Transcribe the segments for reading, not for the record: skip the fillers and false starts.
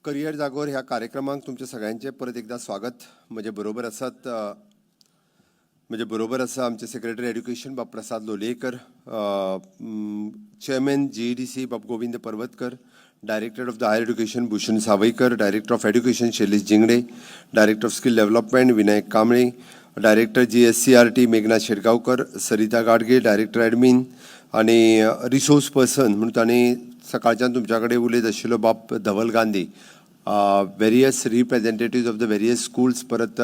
Career जागोर ह्या कार्यक्रमाक तुमच्या सगळ्यांचें परत एकदा स्वागत. म्हजे बरोबर आसात, म्हजे बरोबर आसा आमचे सेक्रेटरी एड्युकेशन बाब प्रसाद लोलयेकर, चेअरमॅन जीईडीसी बाब Govind Parvatkar, Director of the Higher Education Bhushan Sawaikar, Director of Education Shailesh Zingde, Director of Skill Development Vinayak Kamble, Director GSCERT मेघना शेटगांवकर, सरिता गाडगे, डायरेक्टर ॲडमिन आणि रिसोर्स पर्सन म्हणून तांणी सकाळच्यान तुमच्या कडेन उलयत आशिल्लो बाब धवल Gandhi, various representative of the various schools, परत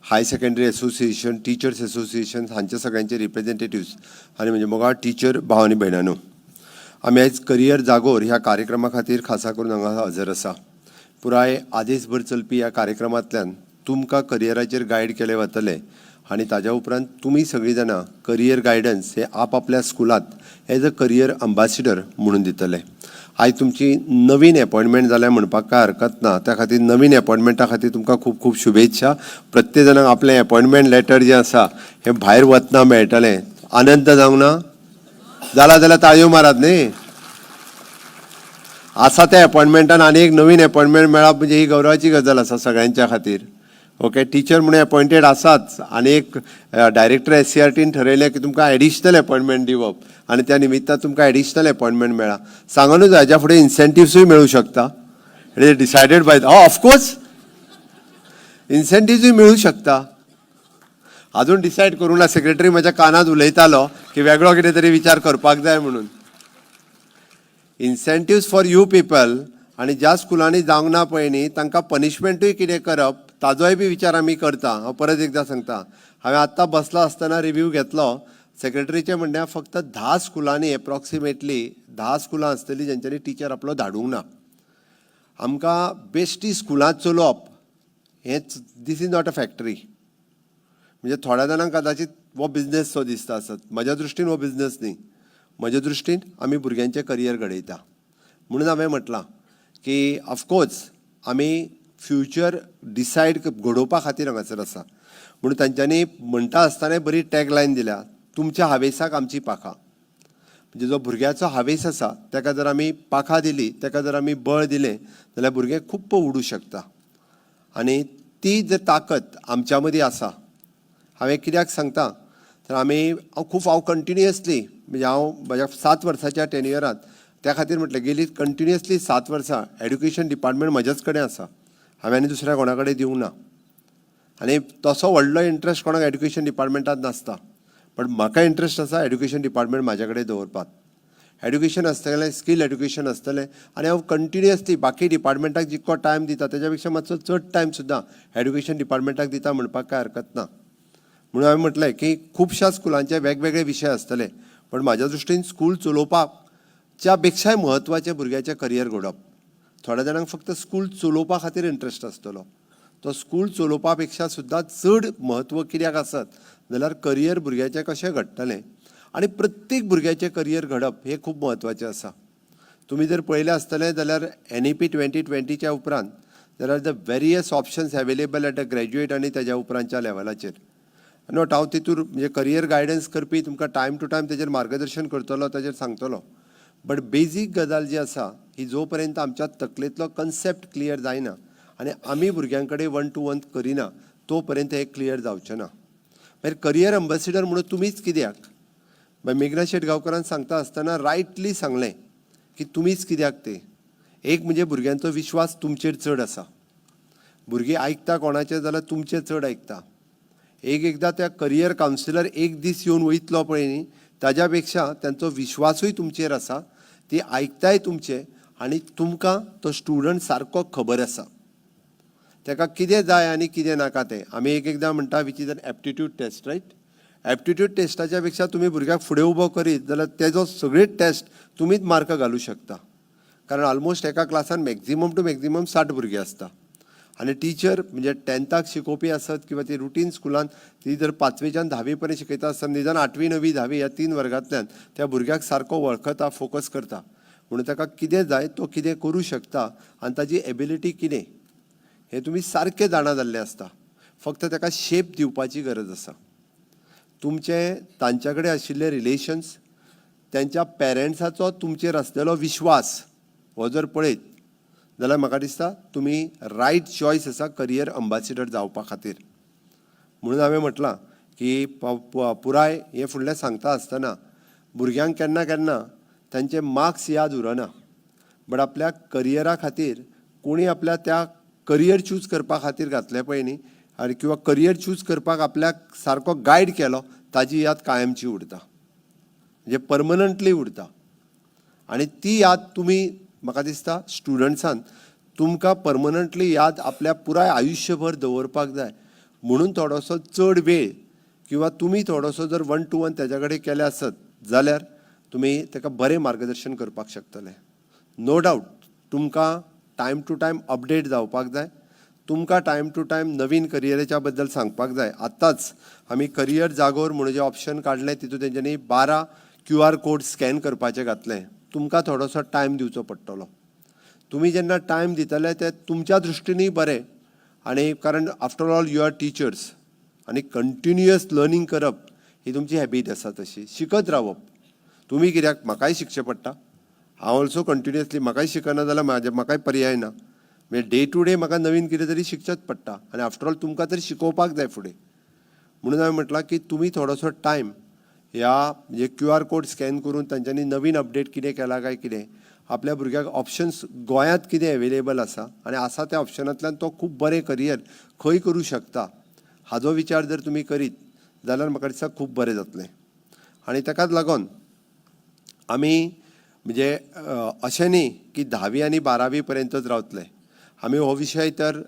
Higher Secondary Association, Teachers Association हांचे सगळ्यांचे रिप्रेझेंटेटिव्स आनी म्हणजे मोगाळ टिचर भाव आनी भयणांनो, आमी आयज करियर जागोर ह्या कार्यक्रमा खातीर खासा करून हांगा हजर आसा. पुराय आदेसभर चलपी ह्या कार्यक्रमांतल्यान तुमकां करियराचेर गायड केले वतले आनी ताज्या उपरांत तुमी सगळीं जाणां करियर गायडन्स हे आपआपल्या स्कुलांत एज अ करियर अंबासिडर म्हणून दितले. आयज तुमची नवीन एपॉयंटमेंट जाल्या म्हणपाक कांय हरकत ना. त्या खातीर, नवीन एपॉयंटमेंटा खातीर तुमकां खूब खूब शुभेच्छा. प्रत्येक जाणांक आपलें एपॉयंटमेंट लेटर जें आसा हें भायर वतना मेळटलें. आनंद जावंक ना? जाला जाल्यार ताळयो मारात न्ही. आसा त्या एपॉयंटमेंटान आनी एक नवीन एपॉयंटमेंट मेळप म्हणजे ही गौरवाची गजाल आसा सगळ्यांच्या खातीर. ओके, टिचर म्हणून एपॉयंटेड आसाच आनी एक डायरेक्टर एससीईआरटीन ठरयलें की तुमकां एडिशनल एपॉयंटमेंट दिवप आनी त्या निमित्तान तुमकां एडिशनल एपॉयंटमेंट मेळ्ळा. सांगूनच, हाज्या फुडें इन्सेंटिव्सूय मेळूं शकता. It is decided by, of course, इन्सेंटिव्सूय मेळूं शकता. अजून डिसायड करूंक ना. सेक्रेटरी म्हज्या कानात उलयतालो की वेगळो कितें तरी विचार करपाक जाय म्हणून. इन्सेंटिव्स फॉर you people आनी ज्या स्कुलांनी जावंक ना पळय न्ही, तांकां पनिशमेंटूय कितें करप ताजोय बी विचार आमी करता. हांव परत एकदां सांगता, हांवें आत्तां बसलो आसतना रिव्यू घेतलो. सेक्रेटरीचें म्हणणें, फक्त 10 स्कुलांनी, एप्रॉक्सिमेटली 10 स्कुलां आसतलीं जेंच्यांनी टिचर आपलो धाडूंक ना. आमकां बेश्टी स्कुलां चलोवप हेंच, this is not a factory. म्हणजे थोड्या जाणांक कदाचित हो बिजनेस सो दिसता आसत. म्हज्या दृश्टीन हो बिजनेस न्ही. म्हज्या दृश्टीन आमी भुरग्यांचें करियर घडयता. म्हणून हांवें म्हटलां की ऑफकोर्स आमी फ्युचर डिसायड घडोवपा खातीर हांगासर आसा. म्हणून तांच्यांनी म्हणटा आसतना बरी टॅग लायन दिल्या, "तुमच्या हावेसाक आमची पाखां". म्हणजे जो भुरग्याचो हावेस आसा ताका जर आमी पाखां दिली, ताका जर आमी बळ दिलें जाल्यार भुरगें खूब उडूं शकता आनी ती जर ताकद आमच्या मदीं आसा. हांवें कित्याक सांगता तर आमी हांव खूब हांव कंटिन्युअसली, म्हणजे हांव म्हज्या 7 वर्साच्या टेन्युअरांत, त्या खातीर म्हटलें, गेली कंटिन्युअसली 7 वर्सां एड्युकेशन डिपार्टमेंट म्हज्याच कडेन आसा. हांवें आनी दुसऱ्या कोणा कडेन दिवंक ना आनी तसो व्हडलो इंट्रस्ट कोणाक एड्युकेशन डिपार्टमेंटात नासता, पण म्हाका इंट्रस्ट आसा एड्युकेशन डिपार्टमेंट म्हाज्या कडेन दवरपाक. एड्युकेशन आसतलें, स्कील एड्युकेशन आसतलें आनी हांव कंटिन्युअसली बाकी डिपार्टमेंटाक जितको टायम दिता तेज्या पेक्षा मातसो चड टायम सुद्दां एड्युकेशन डिपार्टमेंटाक दिता म्हणपाक कांय हरकत ना. म्हणून हांवें म्हटलें की खुबश्या स्कुलांचे वेगवेगळे विशय आसतले, पण म्हाज्या दृश्टीन स्कूल चलोवपाच्या पेक्षाय म्हत्वाचें भुरग्याचें करियर घडोवप. थोड्या जाणांक फक्त स्कूल चलोवपा खातीर इंट्रस्ट आसतलो. तो स्कूल चलोवपा पेक्षा सुद्दां चड म्हत्व कित्याक आसत जाल्यार करियर भुरग्याचें कशें घडटलें आनी प्रत्येक भुरग्याचें करियर घडप हें खूब म्हत्वाचें आसा. तुमी जर पळयलें आसतलें जाल्यार एनईपी 2020च्या उपरांत there are the various options available at a graduate आनी तेज्या उपरांतच्या लेवलाचेर. नोट, हांव तितूर म्हणजे करियर गायडन्स करपी तुमकां टायम टू टायम तेजेर मार्गदर्शन करतलो, ताजेर सांगतलो. बट बेजीक गजाल जी आसा ही, जो पर्यंत आमच्या तकलेंतलो कन्सेप्ट क्लियर जायना आनी आमी भुरग्यां कडेन वन टू वन करिना, तो पर्यंत हें क्लियर जावचें ना. मागीर करियर अंबॅसिडर म्हणून तुमीच कित्याक? मागीर मेघना शेटगांवकरान सांगता आसतना रायटली सांगलें की तुमीच कित्याक ते. एक म्हणजे भुरग्यांचो विश्वास तुमचेर चड आसा. भुरगीं आयकता कोणाचें जाल्यार तुमचें चड आयकता. एक एकदां त्या करियर कावन्सिलर एक दीस येवन वयतलो पळय न्ही, ताज्या पेक्षा तांचो विश्वासूय तुमचेर आसा, ती आयकताय तुमचें आनी तुमकां तो स्टुडंट सारको खबर आसा, ताका कितें जाय आनी कितें नाका तें. आमी एक एकदां म्हणटा, which is an aptitude test, right? Aptitude टेस्टाच्या पेक्षा तुमी भुरग्याक फुडें उबो करीत जाल्यार तेजो सगळीच टेस्ट तुमीच मार्क घालूं शकता, कारण ऑलमोस्ट एका क्लासान मॅक्झिमम टू मॅक्झिमम 60 भुरगीं आसता आनी टिचर म्हणजे टेंथाक शिकोवपी आसत किंवा ती रुटीन स्कुलान ती जर पांचवेच्यान धावी पर्यंत शिकयता आसतना, निदान आठवी, णवी, धावी ह्या तीन वर्गांतल्यान त्या भुरग्याक सारको वळखता, फोकस करता. म्हणून ताका कितें जाय, तो कितें करूं शकता आनी ताजी एबिलिटी कितें हें तुमी सारकें जाणा जाल्लें आसता. फक्त ताका शेप दिवपाची गरज आसा. तुमचे तांच्या कडेन आशिल्ले रिलेशन्स, त्यांच्या पेरंट्साचो तुमचेर आसलेलो विश्वास हो जर पळयत जाल्यार जाल्यार म्हाका दिसता तुमी रायट चॉयस आसा करियर अंबासिडर जावपा खातीर. म्हणून हांवें म्हटलां की पुराय हें फुडलें सांगता आसतना भुरग्यांक केन्ना केन्ना तांचे मार्क्स याद उरना, बट आपल्या करियरा खातीर कोणी आपल्या त्या करियर चूज करपा खातीर घातलें पळय न्ही, आनी किंवा करियर चूज करपाक आपल्याक सारको गायड केलो, ताजी याद कायमची उरता, म्हणजे परमनंटली उरता. आनी ती याद तुमी म्हाका दिसता स्टुडंट्सान तुमकां परमनंटली याद आपल्या पुराय आयुश्यभर दवरपाक जाय. म्हणून थोडोसो चड वेळ किंवा तुमी थोडोसो जर वन टू वन तेज्या कडेन केले आसत जाल्यार तुमी ताका बरें मार्गदर्शन करपाक शकतले. नो डावट तुमकां टायम टू टायम अपडेट जावपाक जाय, तुमकां टायम टू टायम नवीन करियराच्या बद्दल सांगपाक जाय. आत्तांच आमी करियर जागोर म्हणून जें ऑप्शन काडलें, तितूंत तेंच्यांनी 12 क्यू आर कोड स्कॅन करपाचें घातलें. तुमकां थोडोसो टायम दिवचो पडटलो. तुमी जेन्ना टायम दितले ते तुमच्या दृश्टीनूय बरें, आनी कारण after all you are teachers आनी कंटिन्युअस लर्नींग करप ही तुमची हॅबीट आसा. तशी शिकत रावप तुमी कित्याक, म्हाकाय शिकचें पडटा. हांव ऑल्सो कंटिन्युअसली, म्हाकाय शिकना जाल्यार म्हाजे म्हाकाय पर्याय ना. म्हणजे डे टू डे म्हाका नवीन कितें तरी शिकचेंच पडटा आनी आफ्टर ऑल तुमकां तरी शिकोवपाक जाय फुडें. म्हणून हांवें म्हटलां की तुमी थोडोसो टायम ह्या म्हणजे क्यू आर कोड स्कॅन करून तांच्यांनी नवीन अपडेट कितें केला काय कितें, आपल्या भुरग्याक ऑप्शन्स गोंयांत कितें एवेलेबल आसा आनी आसा त्या ऑप्शनांतल्यान तो खूब बरें करियर खंय करूं शकता, हाजो विचार जर तुमी करीत जाल्यार म्हाका दिसता खूब बरें जातलें. आनी ताकाच लागून आमी म्हणजे अशें न्ही की धावी आनी बारावी पर्यंतच रावतले आमी. हो विशय तर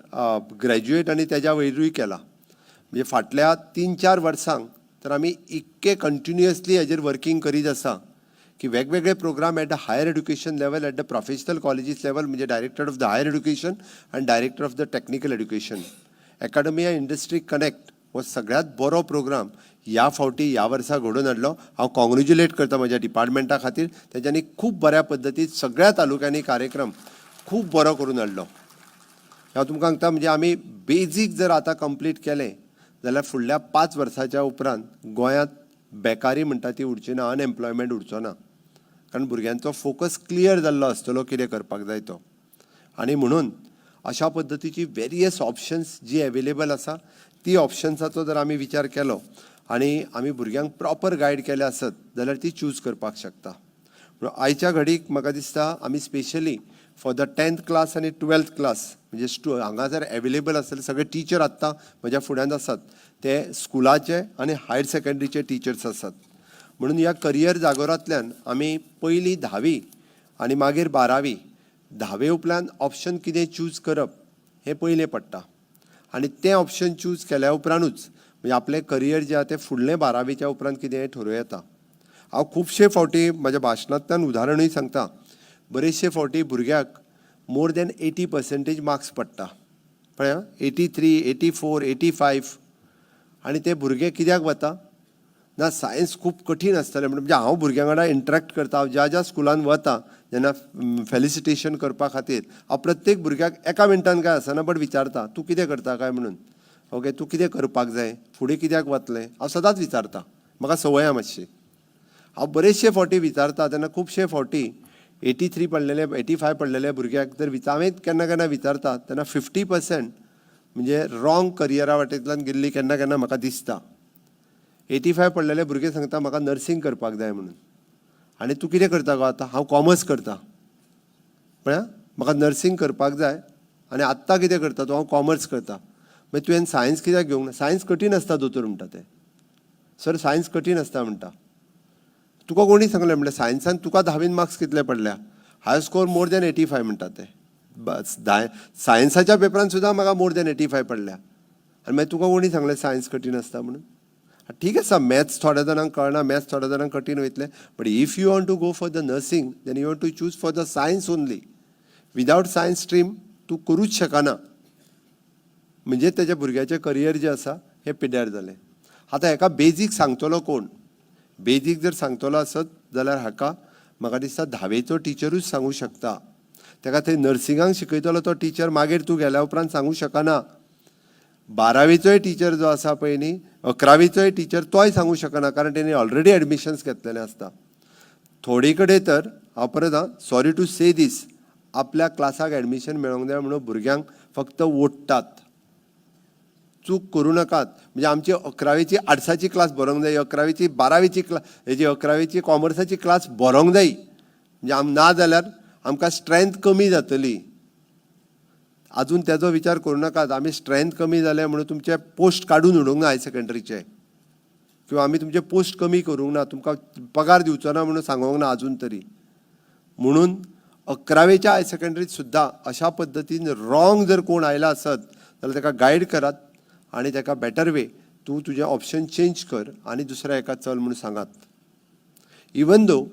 ग्रॅज्युएट आनी तेज्या वयरूय केला. म्हणजे फाटल्या 3-4 वर्सांक तर आमी इतके कंटिन्युअसली हेजेर वर्कींग करीत आसा की वेगवेगळे program at the higher education level, at the professional colleges level, म्हणजे director of the higher education आनी director of the technical education, academia industry connect हो सगळ्यात बरो प्रोग्राम ह्या फावटी ह्या वर्सा घडोवन हाडलो. हांव कॉंग्रेच्युलेट करता म्हज्या डिपार्टमेंटा खातीर, तेंच्यांनी खूब बऱ्या पद्दतीन सगळ्या तालुक्यांनी कार्यक्रम खूब बरो करून हाडलो. हांव तुमकां सांगता, म्हणजे आमी बेजीक जर आतां कंप्लीट केलें जाल्यार फुडल्या 5 वर्साच्या उपरांत गोंयांत बेकारी म्हणटा ती उरची ना, अनएम्प्लॉयमेंट उरचो ना, कारण भुरग्यांचो फोकस क्लियर जाल्लो आसतलो कितें करपाक जाय तो. आनी म्हणून अशा पद्दतीची वेरियस ऑप्शन्स जी एवेलेबल आसा, ती ऑप्शन्साचो जर आमी विचार केलो आनी आमी भुरग्यांक प्रॉपर गायड केले आसत जाल्यार ती चूज करपाक शकता. म्हणून आयच्या घडीक म्हाका दिसता आमी specially for the 10th class आनी 12th class, म्हणजे हांगा जर एवेलेबल आसतले सगळे टिचर, आत्तां म्हज्या फुड्यांत आसात ते स्कुलाचे आनी हायर सेकंडरीचे टिचर्स आसात. म्हणून ह्या करियर जागोरांतल्यान आमी पयली धावी आनी मागीर बारावी, धावे उपरांत ऑप्शन कितें चूज करप हें पयलें पडटा आनी तें ऑप्शन चूज केल्या उपरांतूच म्हणजे आपलें करियर जें आहा तें फुडलें बारावेच्या उपरांत कितें हें ठरोवं येता. हांव खुबशे फावटी म्हज्या भाशणांतल्यान उदाहरणूय सांगता. बरेचशे फावटी भुरग्याक more than 80 percentage marks पडटा, पळय, 83, 84, 85, आनी ते भुरगे कित्याक वता ना, सायन्स खूब कठीण आसतलें म्हणून. म्हणजे हांव भुरग्यां वांगडा इंटरेक्ट करता. हांव ज्या ज्या स्कुलान वता जेन्ना फेलिसिटेशन करपा खातीर, हांव प्रत्येक भुरग्याक एका मिनटान काय आसना बट विचारता, तूं कितें करता काय म्हणून, ओके, तूं कितें करपाक जाय फुडें, कित्याक वतलें, हांव सदांच विचारता. म्हाका संवय आहा मातशी. हांव बरेचशे फावटी विचारता तेन्ना खुबशे फावटी 83 पडलेले, 85 पडलेले भुरग्याक जर हांवें केन्ना केन्ना विचारता तेन्ना 50% म्हणजे रॉंग करियरा वाटेंतल्यान गेल्ली केन्ना केन्ना म्हाका दिसता. 85 पडलेले भुरगे सांगता, म्हाका नर्सिंग करपाक जाय म्हणून. आनी तूं कितें करता गो आतां? हांव कॉमर्स करता. पळया, म्हाका नर्सिंग करपाक जाय आनी आत्तां कितें करता तूं? हांव कॉमर्स करता. मागीर तुवें सायन्स कित्याक घेवंक ना? सायन्स कठीण आसता दोतोर म्हणटा ते. सर, सायन्स कठीण आसता म्हणटा. तुका कोणी सांगलें म्हणल्यार सायन्सान तुका धावीन मार्क्स कितले पडल्या? I score more than 85 म्हणटा ते. बस सायन्साच्या पेपरान सुद्दां म्हाका मोर दॅन 85 पडल्या आनी मागीर तुका कोणी सांगलें सायन्स कठीण आसता म्हणून? ठीक आसा, मॅथ्स थोड्या जाणांक कळना, मॅथ्स थोड्या जाणांक कठीण वयतलें, but if you want to go for the nursing, then you want to choose for the science only. Without science stream तूं करूच शकना. म्हणजे तेज्या भुरग्याचें करियर जें आसा हें पिड्ड्यार जालें. आतां हेका बेजीक सांगतलो कोण? बेजीक जर सांगतलो आसत जाल्यार हाका म्हाका दिसता धावेचो टिचरूच सांगूं शकता तेका. थंय नर्सिंगाक शिकयतलो तो टिचर मागीर तूं गेल्या उपरांत सांगूं शकना. बारावेचोय टिचर जो आसा पळय न्ही, अकरावेचोय टिचर, तोय सांगूं शकना, कारण तेणी ऑलरेडी एडमिशन्स घेतलेले आसता थोडे कडेन. तर हांव परत, आं, सॉरी टू से दीस. आपल्या क्लासाक एडमिशन मेळोंक जाय म्हणून भुरग्यांक फक्त ओडटात. चूक करूं नाकात. म्हणजे आमची अकरावेची आर्ट्साची क्लास भरोंक जाय, अकरावेची बारावेची क्लास, हेजी अकरावेची कॉमर्साची क्लास भरोंक जाय. म्हणजे ना जाल्यार आमकां स्ट्रेंथ कमी जातली. अजून तेजो विचार करूं नाकात. आमी स्ट्रेंथ कमी जाले म्हणून तुमचे पोस्ट काडून उडोवंक ना हायर सेकंडरीचे, किंवा आमी तुमचे पोस्ट कमी करूंक ना, तुमकां पगार दिवचो ना म्हणून सांगूंक ना अजून तरी. म्हणून अकरावेच्या हायर सेकंडरीत सुद्दां अशा पद्दतीन रॉंग जर कोण आयला आसत जाल्यार ताका गायड करात आनी ताका बेटर वे, तूं तुजें ऑप्शन चेंज कर आनी दुसऱ्या हेका चल म्हूण सांगात. इवन दो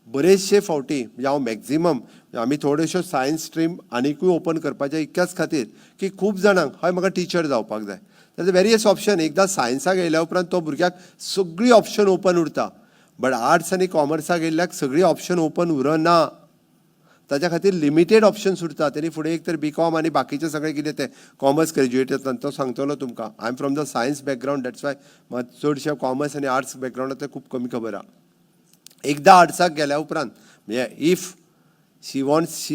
बरेचशे फावटी, म्हणजे हांव मॅक्झिमम, आमी थोड्योश्यो सायन्स स्ट्रीम आनिकूय ओपन करपाच्या इतक्याच खातीर की खूब जाणांक, हय, म्हाका टिचर जावपाक जाय, ताचे वेरियस ऑप्शन. एकदां सायन्साक येयल्या उपरांत तो भुरग्याक सगळी ऑप्शन ओपन उरता, बट आर्ट्स आनी कॉमर्साक येयल्ल्याक सगळी ऑप्शन ओपन उरना. ताच्या खातीर लिमिटेड ऑप्शन्स उरता. तेणी फुडें एक तर बी कॉम आनी बाकीचें सगळें कितें तें कॉमर्स ग्रेज्युएट जाता तो सांगतलो तुमकां. I am from the science background, that's why म्हाका चडशें कॉमर्स आनी आर्ट्स बॅकग्रावंडांतलें खूब कमी खबर आहा. एकदां आर्ट्साक गेल्या उपरांत, म्हणजे if she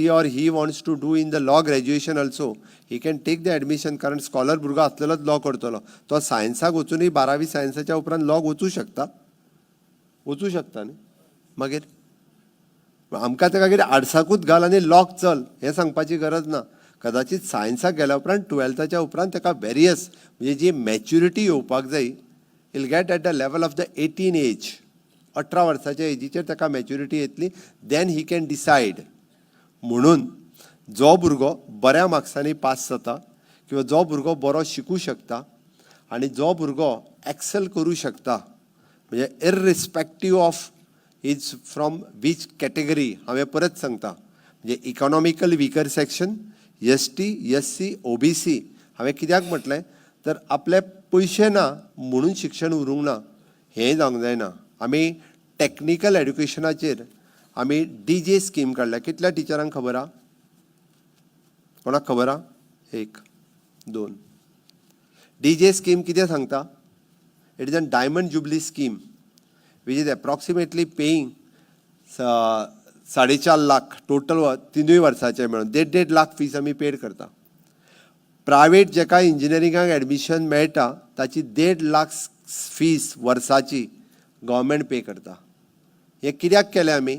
or he wants to do in the law graduation also, he can take the admission, कारण स्कॉलर भुरगो आसलेलोच लॉ करतलो. तो सायन्साक वचुनूय बारावी सायन्साच्या उपरांत लॉक वचूं शकता, वचूं शकता न्ही. मागीर आमकां ताका कितें आर्ट्साकूच घाल आनी लॉक चल हें सांगपाची गरज ना. कदाचित सायन्साक गेल्या उपरांत, टुवेल्थाच्या उपरांत ताका वेरियस, म्हणजे जी मॅच्युरिटी येवपाक जाय, he'll get at the level of the 18 age. 18 वर्साच्या एजीचेर ताका मॅच्युरिटी येतली, then he can decide. म्हणून जो भुरगो बऱ्या मार्क्सांनी पास जाता किंवा जो भुरगो बरो शिकूं शकता आनी जो भुरगो एक्सेल करूं शकता, म्हणजे irrespective of is from which category, हांवें परत सांगता, म्हणजे economical weaker section, ST, SC, OBC. हांवें कित्याक म्हटलें तर आपले पयशे ना म्हणून शिक्षण उरूंक ना हें जावंक जायना. आमी टॅक्निकल एड्युकेशनाचेर आमी डीजे स्कीम काडल्या. कितल्या टिचरांक खबर आहा? कोणाक खबर आहा? एक, दोन. डीजे स्कीम कितें सांगता? It is an Diamond Jubilee scheme which is approximately paying 4.5 lakh total तिनूय वर्साचे मेळून. देड देड लाख फीस आमी पेड करता. प्रायवेट जेका इंजिनियरिंगाक एडमिशन मेळटा ताची 1.5 लाख फीस वर्साची गव्हर्मेंट पे करता. हें कित्याक केलें आमी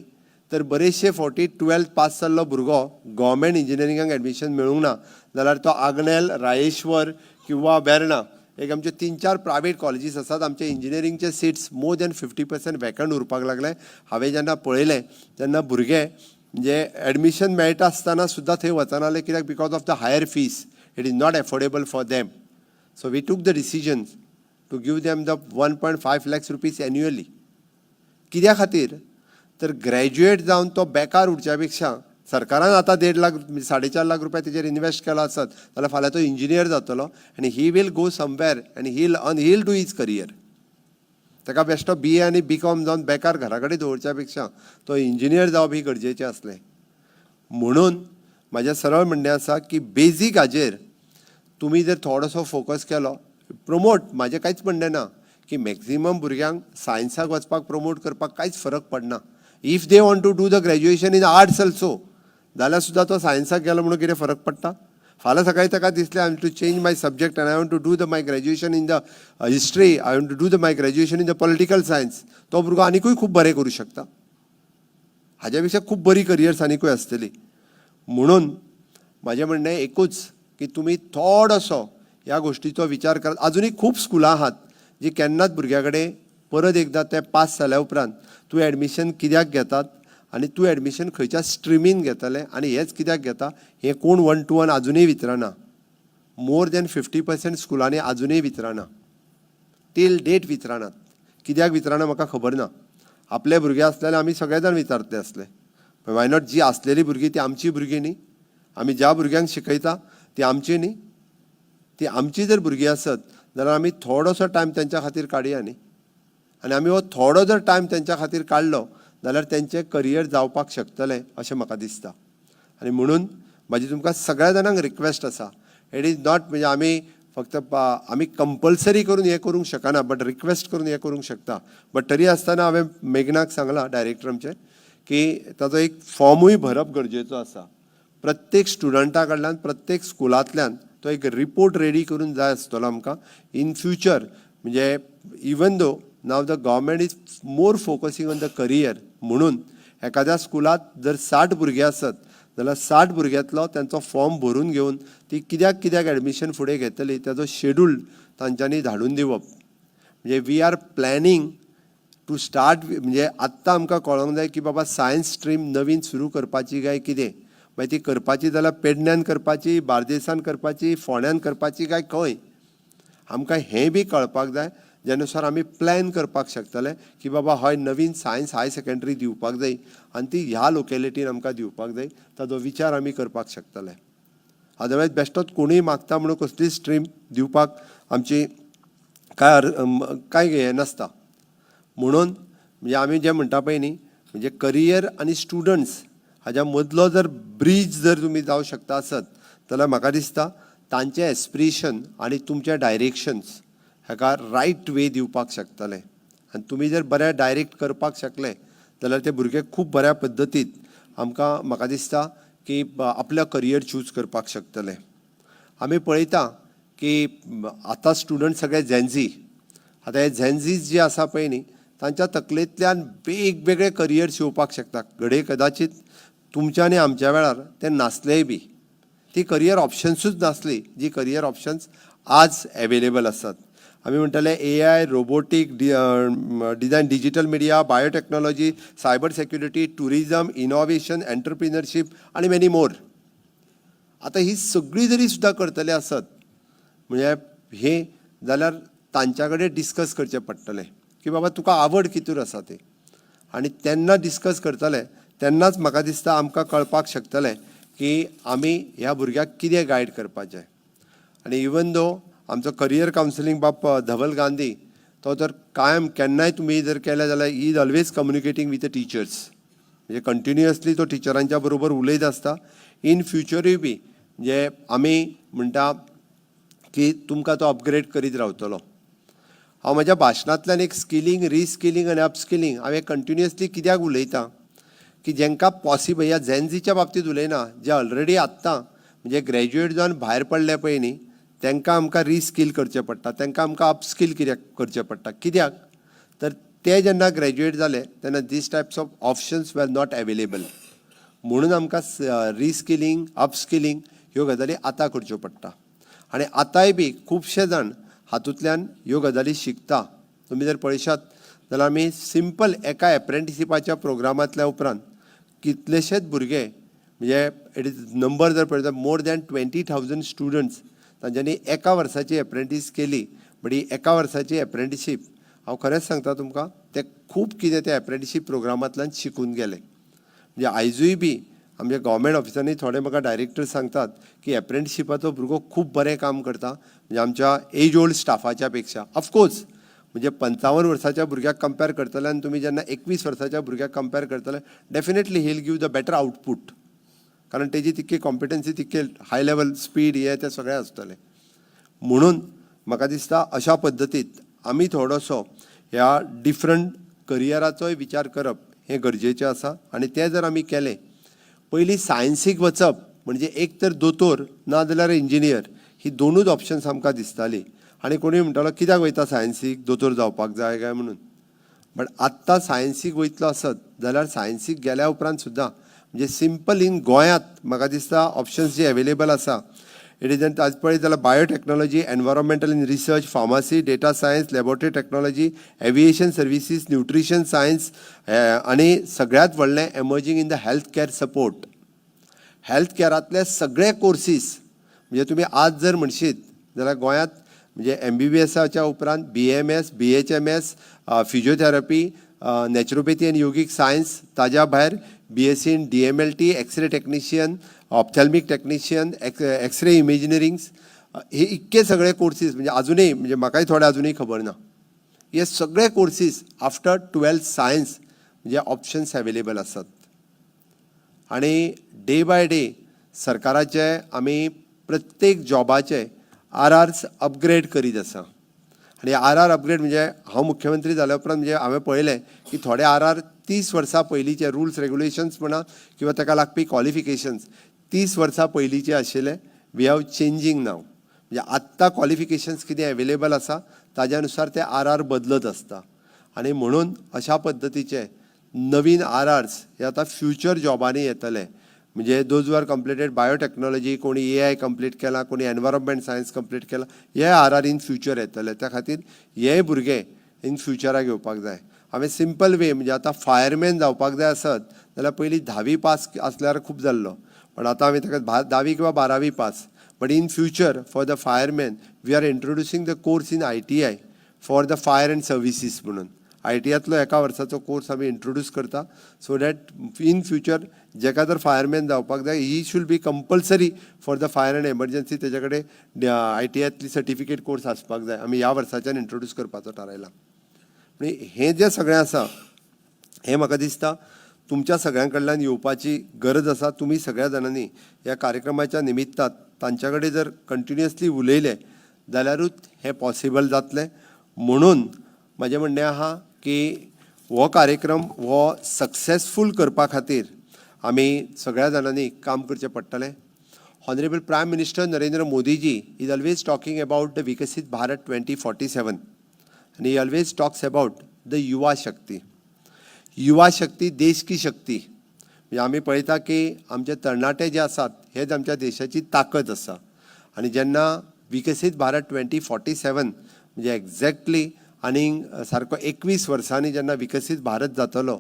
तर बरेचशे फावटी टुवेल्थ पास जाल्लो भुरगो गव्हर्मेंट इंजिनियरिंगाक एडमिशन मेळूंक ना जाल्यार तो आग्नेल, रायेश्वर किंवा वेर्णा, एक आमचे तीन चार प्रायवेट कॉलेजीस आसात. आमचे इंजिनियरिंगचे seats more than 50% vacant उरपाक लागले. हांवें जेन्ना पळयलें तेन्ना भुरगे म्हणजे एडमिशन मेळटा आसतना सुद्दां थंय वचनाले. कित्याक? Because of the higher fees, it is not affordable for them. So we took the decision to give them the ₹1.5 lakhs annually. कित्या खातीर तर ग्रॅज्युएट जावन तो बेकार उरच्या पेक्षा सरकारान आतां 1.5 लाख, 4.5 लाख रुपया तेजेर इनवेस्ट केला आसत जाल्यार फाल्यां तो इंजिनियर जातलो आनी he will go somewhere आनी he'll earn, he'll do his career. ताका बेश्टो बीए आनी बी कॉम जावन बेकार घरा कडेन दवरच्या पेक्षा तो इंजिनियर जावप ही गरजेचें आसलें. म्हणून म्हाजें सरळ म्हणणें आसा की बेजीक हाजेर तुमी जर थोडोसो फोकस केलो, प्रमोट, म्हाजें कांयच म्हणणें ना की मॅक्झिमम भुरग्यांक सायन्साक वचपाक प्रमोट करपाक कांयच फरक पडना. If they want to do the graduation in arts also जाल्यार सुद्दां तो सायन्साक गेलो म्हणून कितें फरक पडटा? फाल्यां सकाळीं ताका दिसलें, I to change my subject and I want to do the my graduation in the history, I want to do the my graduation in the political science, तो भुरगो आनिकूय खूब बरें करूं शकता. हाज्या पेक्षा खूब बरी करियर्स आनिकूय आसतली. म्हणून म्हाजें म्हणणें एकूच की तुमी थोडोसो ह्या गोश्टीचो विचार करात. अजुनूय खूब स्कुलां आहात जी केन्नाच भुरग्या कडेन परत एकदां ते पास जाल्या उपरांत तूं एडमिशन कित्याक घेतात आनी तूं एडमिशन खंयच्या स्ट्रिमीन घेतलें आनी हेच कित्याक घेता हें कोण वन टू वन अजुनूय विचारना. मोर दॅन 50% स्कुलांनी अजुनूय विचारना, टील डेट विचारनात. कित्याक विचारना म्हाका खबर ना. आपले भुरगे आसले जाल्यार आमी सगळे जाण विचारतले आसले. Why not? जी आसलेली भुरगीं ती आमची भुरगीं न्ही? आमी ज्या भुरग्यांक शिकयता ती आमची न्ही? ती आमची जर भुरगीं आसत जाल्यार आमी थोडोसो टायम तेंच्या खातीर काडया न्ही. आनी आमी हो थोडो जर टायम तेंच्या खातीर काडलो जाल्यार तेंचें करियर जावपाक शकतलें अशें म्हाका दिसता. आनी म्हणून म्हाजी तुमकां सगळ्या जाणांक रिक्वेस्ट आसा. It is not, म्हणजे आमी फक्त आमी कंपल्सरी करून हें करूंक शकना, बट रिक्वेस्ट करून हें करूंक शकता. बट तरी आसतना हांवें मेघनाक सांगलां, डायरेक्टर आमचे, की ताजो एक फॉर्मूय भरप गरजेचो आसा. प्रत्येक स्टुडंटा कडल्यान, प्रत्येक स्कुलांतल्यान तो एक रिपोर्ट रेडी करून जाय आसतलो आमकां इन फ्युचर. म्हणजे even though now the government is more focusing on the career, म्हणून एखाद्या स्कुलांत जर 60 भुरगे आसत जाल्यार 60 भुरग्यांतलो तांचो फॉर्म भरून घेवन ती कित्याक कित्याक एडमिशन फुडें घेतली ताजो शेड्यूल तांच्यांनी धाडून दिवप. म्हणजे we are planning to start. म्हणजे आत्तां आमकां कळोंक जाय की बाबा, सायन्स स्ट्रीम नवीन सुरू करपाची काय कितें. मागीर ती करपाची जाल्यार पेडण्यान करपाची, बार्देसान करपाची, फोंड्यान करपाची काय खंय, आमकां हें बी कळपाक जाय, जे नुसार आमी प्लॅन करपाक शकतले की बाबा हय, नवीन सायन्स हायर सेकंडरी दिवपाक जाय आनी ती ह्या लोकेलिटीन आमकां दिवपाक जाय. ताजो विचार आमी करपाक शकतले. अदरवायज बेश्टोच कोणूय मागता म्हणून कसलीच स्ट्रीम दिवपाक आमची काय हें नासता. म्हणून म्हणजे आमी जें म्हणटा पळय न्ही, म्हणजे करियर आनी स्टुडंट्स हाज्या मदलो जर ब्रीज जर तुमी जावं शकता आसत जाल्यार म्हाका दिसता तांचें एस्पिरेशन आनी तुमचे डायरेक्शन्स हाका रायट वे दिवपाक शकतले. आनी तुमी जर बरें डायरेक्ट करपाक शकले जाल्यार ते भुरगे खूब बऱ्या पद्दतीन आमकां, म्हाका दिसता की, आपलो करियर चूज करपाक शकतले. आमी पळयता की आतां स्टुडंट सगळे झेन्झी. आतां हे झेन्झीज जे आसा पळय न्ही, तांच्या तकलेंतल्यान वेगवेगळे करियर्स येवपाक शकता. घडये कदाचीत तुमच्या आनी आमच्या वेळार ते नासलेय बी, ती करियर ऑप्शन्सूच नासली जी करियर ऑप्शन्स आज एवेलेबल आसात. आमी म्हणटाले AI, robotic design, digital media, biotechnology, cyber security, tourism, innovation, entrepreneurship आनी मेनी मोर. आतां ही सगळी जरी सुद्दां करतले आसत म्हणजे हे जाल्यार तांच्या कडेन डिस्कस करचें पडटलें की बाबा, तुका आवड कितूर आसा ते. आनी तेन्ना डिस्कस करतले तेन्नाच म्हाका दिसता आमकां कळपाक शकतलें की आमी ह्या भुरग्याक कितें गायड करपाचें. आनी इवन दो आमचो करियर कावन्सिलींग बाब धवल गांधी, तो तर कायम केन्नाय तुमी जर केलें जाल्यार he is always communicating with the teachers. म्हणजे कंटिन्युअसली तो टिचरांच्या बरोबर उलयत आसता. इन फ्युचरूय बी म्हणजे आमी म्हणटा की तुमकां तो अपग्रेड करीत रावतलो. हांव म्हज्या भाशणांतल्यान एक स्किलींग, रिस्किलींग आनी अपस्किलींग हांवें कंटिन्युअसली कित्याक उलयतां की जेंकां पॉसिबल, ह्या झेन्झीच्या बाबतींत उलयना, जे ऑलरेडी आत्तां म्हणजे ग्रॅज्युएट जावन भायर पडले पळय न्ही, तांकां आमकां रिस्कील करचें पडटा, तांकां आमकां अपस्कील कित्याक करचें पडटा. कित्याक तर ते जेन्ना ग्रॅज्युएट जाले तेन्ना these types of options were not available. म्हणून आमकां रिस्किलींग, अपस्किलींग ह्यो गजाली आतां करच्यो पडटा. आनी आतांय बी खुबशे जाण हातूंतल्यान ह्यो गजाली शिकता. तुमी जर पळयशात जाल्यार आमी सिंपल एका एप्रेंटिशिपाच्या प्रोग्रामांतल्या उपरांत कितलेशेच भुरगे, म्हणजे it is number जर पळयता, more than 20,000 students तांच्यांनी एका वर्साची एप्रेंटीस केली. बट ही एका वर्साची एप्रेंटिशीप, हांव खरेंच सांगता तुमकां, ते खूब कितें त्या एप्रेंटिशीप प्रोग्रामांतल्यान शिकून गेले. म्हणजे आयजूय बी आमच्या गव्हर्मेंट ऑफिसांनी थोडे म्हाका डायरेक्टर सांगतात की एप्रेंटिशिपाचो भुरगो खूब बरें काम करता, म्हणजे आमच्या एज ओल्ड स्टाफाच्या पेक्षा. ऑफकोर्स, म्हणजे 55 वर्साच्या भुरग्याक कंपेर करतले आनी तुमी जेन्ना 21 वर्साच्या भुरग्याक कंपेर करतले, definitely he will give the better output, कारण तेजी तितकी कॉम्पिटन्सी, तितके हाय लेवल स्पीड हे ते सगळें आसतलें. म्हणून म्हाका दिसता अशा पद्दतीत आमी थोडोसो ह्या डिफरंट करियराचोय विचार करप हें गरजेचें आसा. आनी तें जर आमी केलें, पयलीं सायन्सीक वचप म्हणजे एक तर दोतोर ना जाल्यार इंजिनियर, ही दोनूच ऑप्शन्स आमकां दिसतालीं. आनी कोणूय म्हणटालो, कित्याक वयता सायन्सीक, दोतोर जावपाक जाय काय म्हणून. बट आत्तां सायन्सीक वयतलो आसत जाल्यार सायन्सीक गेल्या उपरांत सुद्दां म्हणजे सिंपल इन गोंयांत म्हाका दिसता ऑप्शन्स जे एवेलेबल आसा, it is आज पळयत जाल्यार biotechnology, environmental in research, pharmacy, data science, laboratory technology, aviation services, nutrition science आनी सगळ्यांत व्हडलें emerging in the health care support. Health केअरांतले सगळे कोर्सीस, म्हणजे तुमी आज जर म्हणशीत जाल्यार गोंयांत म्हणजे एमबीबीएसाच्या उपरांत BMS, BHMS, physiotherapy, naturopathy and yogic science, ताज्या भायर BSc in DMLT, X-ray technician, ophthalmic technician, X-ray imaginings, हे इतके सगळे कोर्सीस, म्हणजे अजुनूय म्हणजे म्हाकाय थोडे अजुनूय खबर ना. हे सगळे कोर्सीस आफ्टर ट्वेल्थ सायन्स म्हणजे ऑप्शन्स अवेलेबल आसात. आणि डे बाय डे सरकाराचे आमी प्रत्येक जॉबाचे are hours upgrade करीत आसा. आनी are are upgrade म्हणजे हांव मुख्यमंत्री जाल्या उपरांत म्हणजे हांवें पळयलें की थोडे are are 30 वर्सां पयलींचे रुल्स रेगुलेशन्स म्हणा किंवा ताका लागपी क्वॉलिफिकेशन्स 30 वर्सां पयलींचे आशिल्ले. We have changing नाव. म्हणजे आत्तां क्वॉलिफिकेशन्स कितें एवेलेबल आसा, ताज्या नुसार ते आर आर बदलत आसता आनी म्हणून अशा पद्दतीचे नवीन आर आर्स हे आतां फ्युचर जॉबांनी येतले. म्हणजे those are completed biotechnology, कोणी ए I complete केला, कोणी एनवायरमेंट सायन्स कंप्लीट केला, हे आर are in future येतले. त्या खातीर हे भुरगे इन फ्युचराक येवपाक जाय. हांवें सिंपल वे, म्हणजे आतां फायरमॅन जावपाक जाय आसत जाल्यार पयलीं धावी पास आसल्यार खूब जाल्लो, पण आतां आमी ताका धावी किंवा बारावी pass. But in future, for the fireman, we are introducing the course in ITI for the fire and services म्हणून. आयटीआयतलो एका वर्साचो कोर्स आमी इंट्रोड्यूस करता, सो that in future जेका जर फायरमॅन जावपाक जाय, he should be compulsory for the fire and emergency, तेजे कडेन आयटीआयतली सर्टिफिकेट कोर्स आसपाक जाय. आमी ह्या वर्साच्यान इंट्रोड्यूस करपाचो थारायला. म्हणजे हें जें सगळें आसा, हें म्हाका दिसता तुमच्या सगळ्यां कडल्यान येवपाची गरज आसा. तुमी सगळ्या जाणांनी ह्या कार्यक्रमाच्या निमित्तान तांच्या कडेन जर कंटिन्युअसली उलयले जाल्यारूच हें पॉसिबल जातलें. म्हणून म्हाजें म्हणणें आहा की हो कार्यक्रम हो सक्सेसफूल करपा खातीर आमी सगळ्या जाणांनी काम करचें पडटलें. Honourable Prime Minister Narendra Modiji is always talking about the Viksit Bharat 2047 आनी he always talks about the Yuva Shakti. युवा शक्ती देश की शक्ती. म्हणजे आमी पळयता की आमचे तरणाटे जे आसात, हेच आमच्या देशाची ताकद आसा. आनी जेन्ना विकसीत भारत 2047, म्हणजे एग्जॅक्टली आनीक सारको 21 वर्सांनी जेन्ना विकसीत भारत जातलो,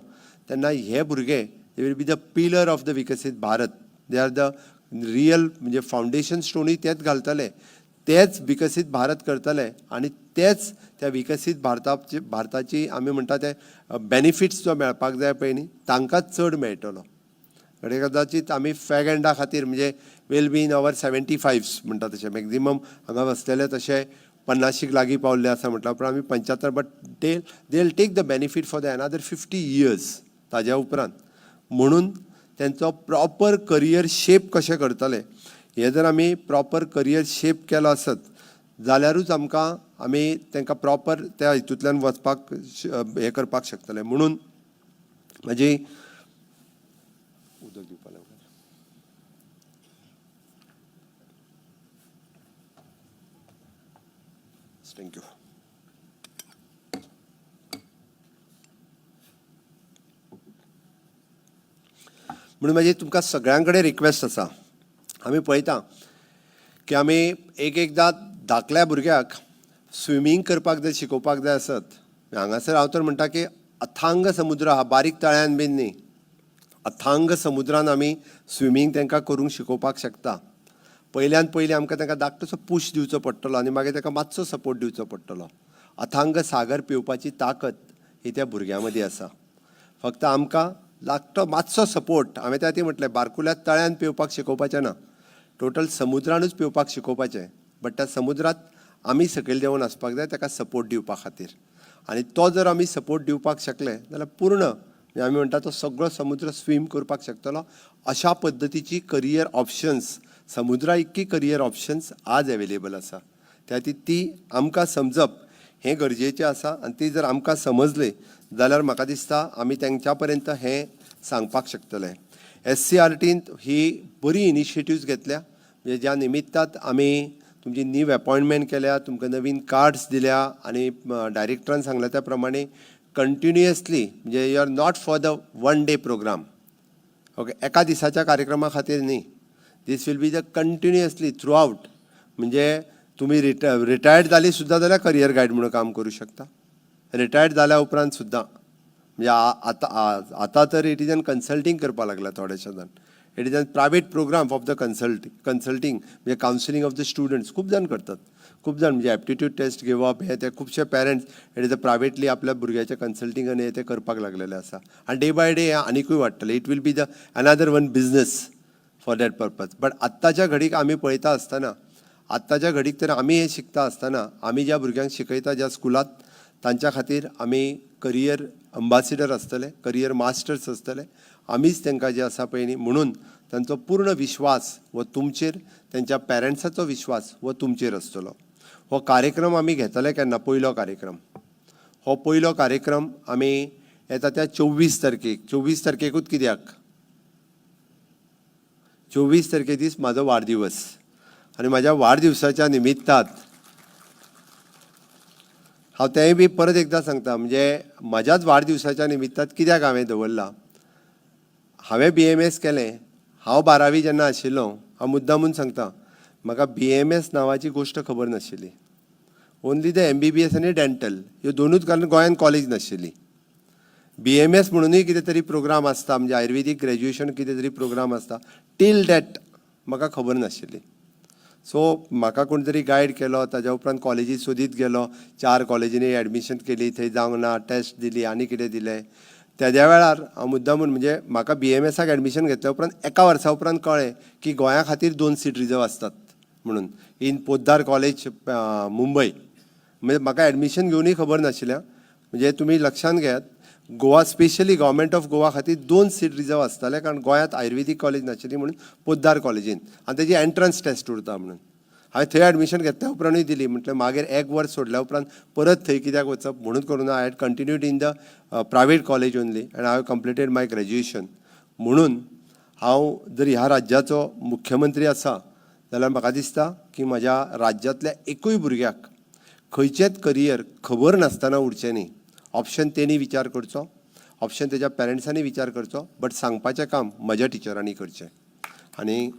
तेन्ना हे भुरगे, they will be the pillar of the Viksit Bharat. They are the real, म्हणजे फावंडेशन स्टोनूय तेच घालतले, तेच विकसीत भारत करतले आनी तेच त्या विकसीत भारताची भारताची आमी म्हणटा ते बेनिफिट्स जो मेळपाक जाय पळय न्ही, तांकांच चड मेळटलो. घडये कदाचीत आमी फॅग एंडा खातीर, म्हणजे will be in our 75s म्हणटा तशें, मॅक्झिमम हांगा बसलेले तशे पन्नाशीक लागीं पावल्ले आसा म्हटल्या उपरांत आमी 75, but they will take the benefit for the another 50 years ताज्या उपरांत. म्हणून तेंचो प्रॉपर करियर शेप कशें करतले, हे जर आमी प्रॉपर करियर शेप केलो आसत जाल्यारूच आमकां आमी तांकां प्रॉपर त्या हितूंतल्यान वचपाक हें करपाक शकतले. म्हणून म्हजी, उदक दिवपा लागलो. Thank you. म्हणून म्हाजी तुमकां सगळ्यां कडेन रिक्वेस्ट आसा. आमी पळयता की आमी एक एकदां धाकल्या भुरग्याक स्विमींग करपाक जर शिकोवपाक जाय आसत, हांगासर हांव तर म्हणटा की अथांग समुद्र आहा, बारीक तळ्यान बीन न्ही, अथांग समुद्रान आमी स्विमींग तांकां करूंक शिकोवपाक शकता. पयल्यान पयलीं आमकां तांकां धाकटोसो पूश दिवचो पडटलो आनी मागीर ताका मातसो सपोर्ट दिवचो पडटलो. अथांग सागर पेंवपाची ताकद ही त्या भुरग्यां मदीं आसा, फक्त आमकां लागतो मातसो सपोर्ट. हांवें त्या खातीर म्हटलें, बारकुल्या तळ्यान पेंवपाक शिकोवपाचें ना, टोटल समुद्रानूच पेंवपाक शिकोवपाचें, बट त्या समुद्रात आमी सकयल देंवन आसपाक जाय ताका सपोर्ट दिवपा खातीर. आनी तो जर आमी सपोर्ट दिवपाक शकले जाल्यार पूर्ण, म्हणजे आमी म्हणटा तो सगळो समुद्र स्वीम करपाक शकतलो. अशा पद्दतीची करियर ऑप्शन्स, समुद्रा इतकी करियर ऑप्शन्स आज एवेलेबल आसा. त्या खातीर ती आमकां समजप हें गरजेचें आसा आनी ती जर आमकां समजली जाल्यार म्हाका दिसता आमी तेंच्या पर्यंत हें सांगपाक शकतले. एससीईआरटीन ही बरी इनिशिएटिव्स घेतल्या, म्हणजे ज्या निमित्तात आमी तुमची नीव अपॉयंटमेंट केल्या, तुमकां नवीन कार्ड्स दिल्या आनी डायरेक्टरान सांगल्या त्या प्रमाणे कंटिन्युअसली, म्हणजे you are not for the one day program, okay? एका दिसाच्या कार्यक्रमा खातीर न्ही, this will be the continuously throughout. म्हणजे तुमी रिटायर्ड जाली सुद्दां जाल्यार करियर गायड म्हणून काम करूं शकता, रिटायर्ड जाल्या उपरांत सुद्दां. म्हणजे आतां तर it is an consulting करपाक लागला थोडेशे जाण. It is an private program of the consulting, म्हणजे कावन्सिलींग ऑफ the students खूब जाण करतात. खूब जाण म्हणजे एप्टिट्यूड टेस्ट घेवप, हे ते खुबशे parents it is a privately आपल्या भुरग्याचें कन्सल्टींग आनी हे ते करपाक लागलेले आसा. आनी डे बाय डे आनिकूय वाडटलें. It will be the another one business for that purpose. But आत्ताच्या घडीक आमी पळयता आसतना, आत्ताच्या घडीक तर आमी हें शिकता आसतना, आमी ज्या भुरग्यांक शिकयता ज्या स्कुलांत, तांच्या खातीर आमी करियर अंबासिडर आसतले, करियर मास्टर्स आसतले. आमीच तांकां जे आसा पळय न्ही, म्हणून तांचो पूर्ण विश्वास हो तुमचेर, तेंच्या पेरंट्साचो विश्वास हो तुमचेर आसतलो. हो कार्यक्रम आमी घेतले केन्ना? पयलो कार्यक्रम, हो पयलो कार्यक्रम आमी येता त्या 24 तारखेक. 24 तारखेकूच कित्याक? 24 तारखे दीस म्हाजो वाडदिवस आनी म्हाज्या वाडदिवसाच्या निमित्तात हांव तेंय बी परत एकदां सांगता, म्हणजे म्हाज्याच वाडदिवसाच्या निमित्तात कित्याक हांवें दवरला. हांवें बीएमएस केलें. हांव 12वी जेन्ना आशिल्लो, हांव मुद्दामून सांगता, म्हाका बीएमएस नांवाची गोश्ट खबर नाशिल्ली. ओनली the एमबीबीएस आनी डेंटल ह्यो दोनूच, कारण गोंयांत कॉलेज नाशिल्ली. बीएमएस म्हणूनय कितें तरी प्रोग्राम आसता, म्हणजे आयुर्वेदीक ग्रॅज्युएशन कितें तरी प्रोग्राम आसता, टील that म्हाका खबर नाशिल्ली. सो म्हाका कोण तरी गायड केलो. ताज्या उपरांत कॉलेजी सोदीत गेलो. चार कॉलेजींनी एडमिशन केली, थंय जावंक ना. टेस्ट दिली आनी कितें दिलें. तेद्या वेळार हांव मुद्दामून, म्हणजे म्हाका बीएमएसाक एडमिशन घेतल्या उपरांत एका वर्सा उपरांत कळ्ळें की गोंया खातीर दोन सीट रिजर्व आसतात म्हणून इन पोद्दार कॉलेज, मुंबय. म्हणजे म्हाका एडमिशन घेवनूय खबर नाशिल्लें. म्हणजे तुमी लक्षांत घेयात, Goa, specially government of Goa खातीर दोन सीट रिजर्व आसताले, कारण गोंयांत आयुर्वेदीक कॉलेज नाशिल्ली म्हणून पोद्दार कॉलेजीन, आनी तेजी एंट्रन्स टेस्ट उरता म्हणून हांवें थंय एडमिशन घेतल्या उपरांतूय दिली. म्हटल्यार मागीर एक वर्स सोडल्या उपरांत परत थंय कित्याक वचप म्हणून करून I had continued in the private college only and I have completed my graduation. म्हणून हांव जर ह्या राज्याचो मुख्यमंत्री आसा जाल्यार म्हाका दिसता की म्हज्या राज्यांतल्या एकूय भुरग्याक खंयचेंच करियर खबर नासतना उरचें न्ही. ऑप्शन तेणी विचार करचो, ऑप्शन तेज्या पेरंट्सांनी विचार करचो, बट सांगपाचें काम म्हज्या टिचरांनी करचें. आनी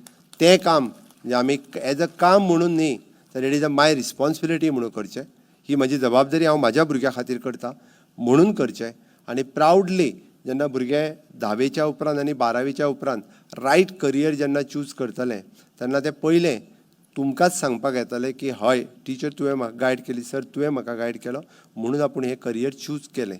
तें काम म्हणजे आमी एज अ काम म्हणून न्ही, तर it is a my responsibility म्हणून करचें. ही म्हजी जबाबदारी हांव म्हाज्या भुरग्यां खातीर करता म्हणून करचें. आनी प्रावडली जेन्ना भुरगे 10वेच्या उपरांत आनी 12वेच्या उपरांत रायट करियर जेन्ना चूज करतले, तेन्ना ते पयलें तुमकांच सांगपाक येतलें की हय टिचर, तुवें म्हाका गायड केली, सर, तुवें म्हाका गायड केलो म्हणून आपूण हें करियर चूज केलें,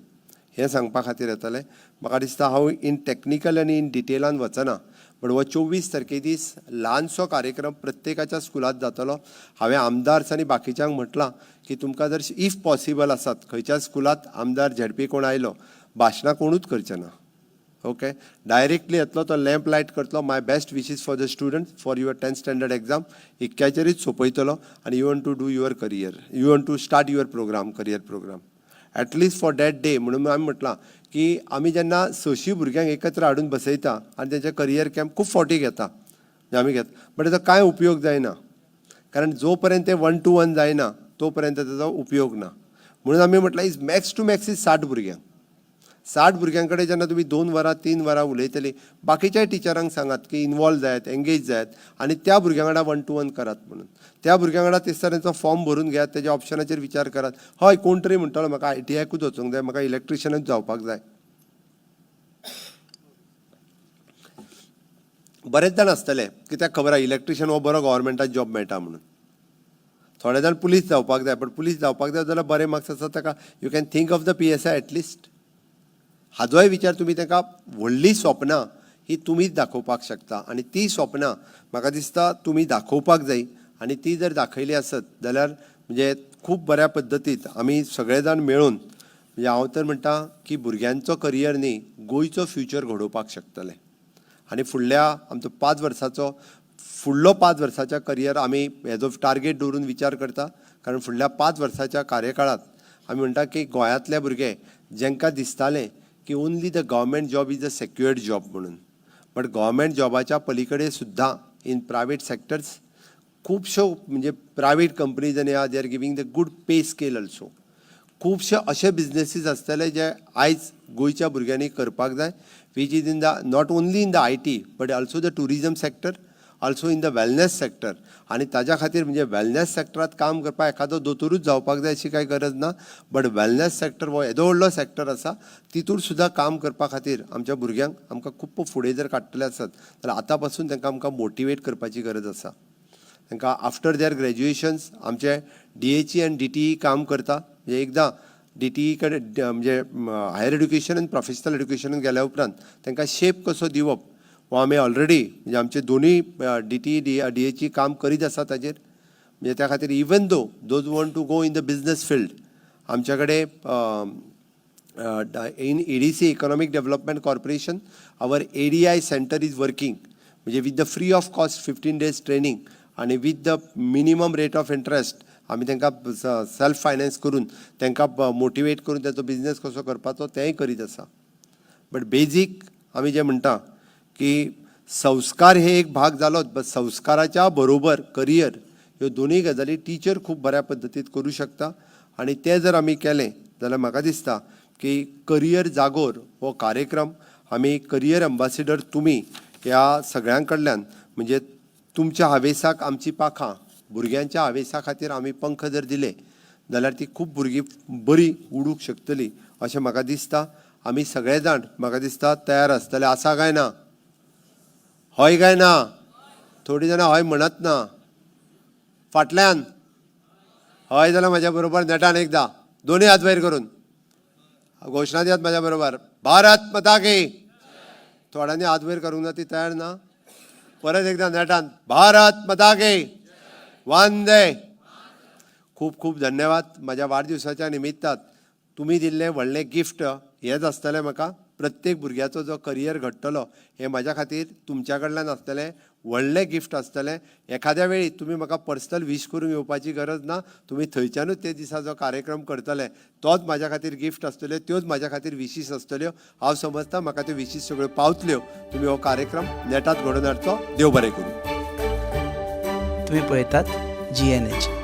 हें सांगपा खातीर येतलें. म्हाका दिसता हांव इन टॅक्निकल आनी इन डिटेलान वचना, बट हो 24 तारखे दीस ल्हानसो कार्यक्रम प्रत्येकाच्या स्कुलांत जातलो. हांवें आमदार्स आनी बाकीच्यांक म्हटलां की तुमकां जर if possible आसात, खंयच्या स्कुलांत आमदार, झेडपी कोण आयलो, भाशणां कोणूच करचे ना. ओके, डायरेक्टली येतलो तो, लॅम्प लायट करतलो, "My best wishes for the student for your 10th standard exam," इतक्याचेरूच सोंपयतलो आनी you want to do your career, you want to start your program, career program, at least for that day. म्हणून आमी म्हटलां की आमी जेन्ना 600 भुरग्यांक एकत्र हाडून बसयता आनी तेंचे करियर कॅम्प खूब फावटी घेता, म्हणजे आमी घेता, बट तेजो कांय उपयोग जायना, कारण जो पर्यंत ते वन टू वन जायना तो पर्यंत तेजो उपयोग ना. म्हणून आमी म्हटलां is max to max is 60 भुरग्यांक. 60 भुरग्यां कडेन जेन्ना तुमी 2 वरां, 3 वरां उलयतली, बाकीच्याय टिचरांक सांगात की इनवॉल्व जायात, एंगेज जायात आनी त्या भुरग्यां वांगडा वन टू वन करात म्हणून. त्या भुरग्यां वांगडा तेच तरेचो फॉर्म भरून घेयात, तेज्या ऑप्शनाचेर विचार करात. हय, कोण तरी म्हणटलो म्हाका आयटीआयकूच वचूंक जाय, म्हाका इलेक्ट्रिशियनूच जावपाक जाय. बरेच जाण आसतले कित्याक खबर आहा इलेक्ट्रिशियन हो बरो गव्हर्मेंटात जॉब मेळटा म्हणून. थोडे जाण पुलीस जावपाक जाय, पण पुलीस जावपाक जाय जाल्यार बरे मार्क्स आसा ताका, you can think of the PSI at least. हाजोय विचार तुमी ताका, व्हडली स्वप्नां ही तुमीच दाखोवपाक शकता आनी ती स्वप्नां म्हाका दिसता तुमी दाखोवपाक जाय. आनी ती जर दाखयली आसत जाल्यार म्हणजे खूब बऱ्या पद्दतीत आमी सगळे जाण मेळून, म्हणजे हांव तर म्हणटा की भुरग्यांचो करियर न्ही, गोंयचो फ्युचर घडोवपाक शकतले. आनी फुडल्या आमचो 5 वर्साचो, फुडलो 5 वर्साच्या करियर आमी हेजो टार्गेट दवरून विचार करता, कारण फुडल्या 5 वर्साच्या कार्यकाळांत आमी म्हणटा की गोंयांतले भुरगे जेंकां दिसतालें की only the government job is a secured job म्हणून, बट गव्हर्मेंट जॉबाच्या पलीकडे सुद्दां इन प्रायवेट सेक्टर्स खुबश्यो, म्हणजे प्रायवेट कंपनीज आनी they are giving the good pay scale also. खुबशे अशे बिजनेसीस आसतले जे आयज गोंयच्या भुरग्यांनी करपाक जाय, which is in the not only in the IT but also the tourism sector, also in the wellness sector. आनी ताज्या खातीर, म्हणजे वेलनेस सेक्टरात काम करपाक एखादो दोतोरूच जावपाक जाय अशी कांय गरज ना, बट वेलनेस सेक्टर हो येदो व्हडलो सेक्टर आसा, तितूर सुद्दां काम करपा खातीर आमच्या भुरग्यांक आमकां खूब फुडें जर काडटले आसत जाल्यार आतां पासून तांकां आमकां मोटिवेट करपाची गरज आसा. तांकां आफ्टर there ग्रॅज्युएशन्स आमचे डीएचई आनी डीटीई काम करता. म्हणजे एकदां डीटीई कडेन, म्हणजे हायर एड्युकेशन आनी प्रोफेशनल एड्युकेशनान गेल्या उपरांत तांकां शेप कसो दिवप हो आमी ऑलरेडी, म्हणजे आमचे दोनूय डीटीई, डीएचई काम करीत आसा ताजेर. म्हणजे त्या खातीर even though those want to go in the business field, आमच्या कडेन in EDC, Economic Development Corporation, our ADI center is working, म्हणजे with the free of cost 15 days training आणि with the minimum rate of interest आमी तांकां self finance करून, तांकां motivate करून ताचो बिजनेस कसो करपाचो तेंय करीत आसा. बट बेजीक आमी जें म्हणटा की संस्कार हे एक भाग जालोच, बट संस्काराच्या बरोबर करियर ह्यो दोनूय गजाली टिचर खूब बऱ्या पद्दतीन करूं शकता. आनी तें जर आमी केलें जाल्यार म्हाका दिसता की करियर जागोर हो कार्यक्रम आमी करियर एम्बासिडर तुमी ह्या सगळ्यां कडल्यान, म्हणजे तुमच्या हावेसाक आमची पाखां, भुरग्यांच्या हावेसा खातीर आमी पंख जर दिले जाल्यार ती खूब भुरगीं बरी उडूंक शकतली अशें म्हाका दिसता. आमी सगळे जाण म्हाका दिसता तयार आसतले. आसा काय ना? हय काय ना? थोडीं जाणां हय म्हणत ना. फाटल्यान हय जाल्यार म्हज्या बरोबर नेटान एकदां दोनूय हात वयर करून घोशणा दियात म्हज्या बरोबर, भारत माता की. थोड्यांनी हात वयर करूंक ना, ती तयार ना. परत एकदां नेटान भारत माता की, वंदे. खूब खूब धन्यवाद. म्हज्या वाडदिवसाच्या निमित्तान तुमी दिल्लें व्हडलें गिफ्ट हेंच आसतलें म्हाका. प्रत्येक भुरग्याचो जो करियर घडटलो हें म्हाज्या खातीर तुमच्या कडल्यान आसतलें व्हडलें गिफ्ट आसतलें. एखाद्या वेळी तुमी म्हाका पर्सनल वीश करूंक येवपाची गरज ना, तुमी थंयच्यानूच ते दिसा जो कार्यक्रम करतले तोच म्हाज्या खातीर गिफ्ट आसतल्यो, त्योच म्हाज्या खातीर विशीस आसतल्यो. हांव समजता म्हाका त्यो विशीस सगळ्यो पावतल्यो. तुमी हो कार्यक्रम नेटात घडोवन हाडचो. देव बरें करूं. तुम्ही पळयतात जीएनएच.